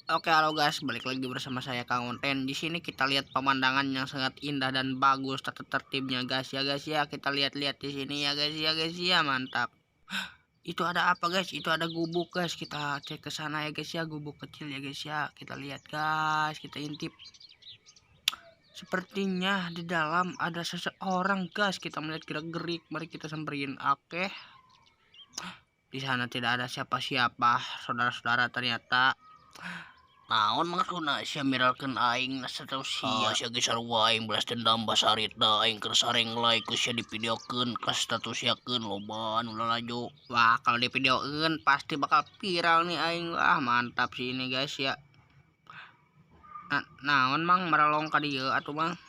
Oke, halo guys, balik lagi bersama saya Kang Onten. Di sini kita lihat pemandangan yang sangat indah dan bagus tata tertibnya, guys ya guys ya. Kita lihat-lihat di sini ya guys ya guys ya, mantap. Itu ada apa, guys? Itu ada gubuk, guys. Kita cek ke sana ya guys ya, gubuk kecil ya guys ya. Kita lihat, guys, kita intip. Sepertinya di dalam ada seseorang, guys. Kita melihat gerak-gerik. Mari kita samperin. Oke. Di sana tidak ada siapa-siapa, saudara-saudara ternyata. Naon maksudna sia miralkeun aing na status sia? Sia ge sarua aing balas dendam basarita aing keur sareng like ku sia divideokeun ka statuskeun loba anu lalajo. Wah, kalau di videoin pasti bakal viral nih aing. Wah, mantap sih ini, guys ya. Nah, naon, Mang, merelong ka dieu atuh, Mang?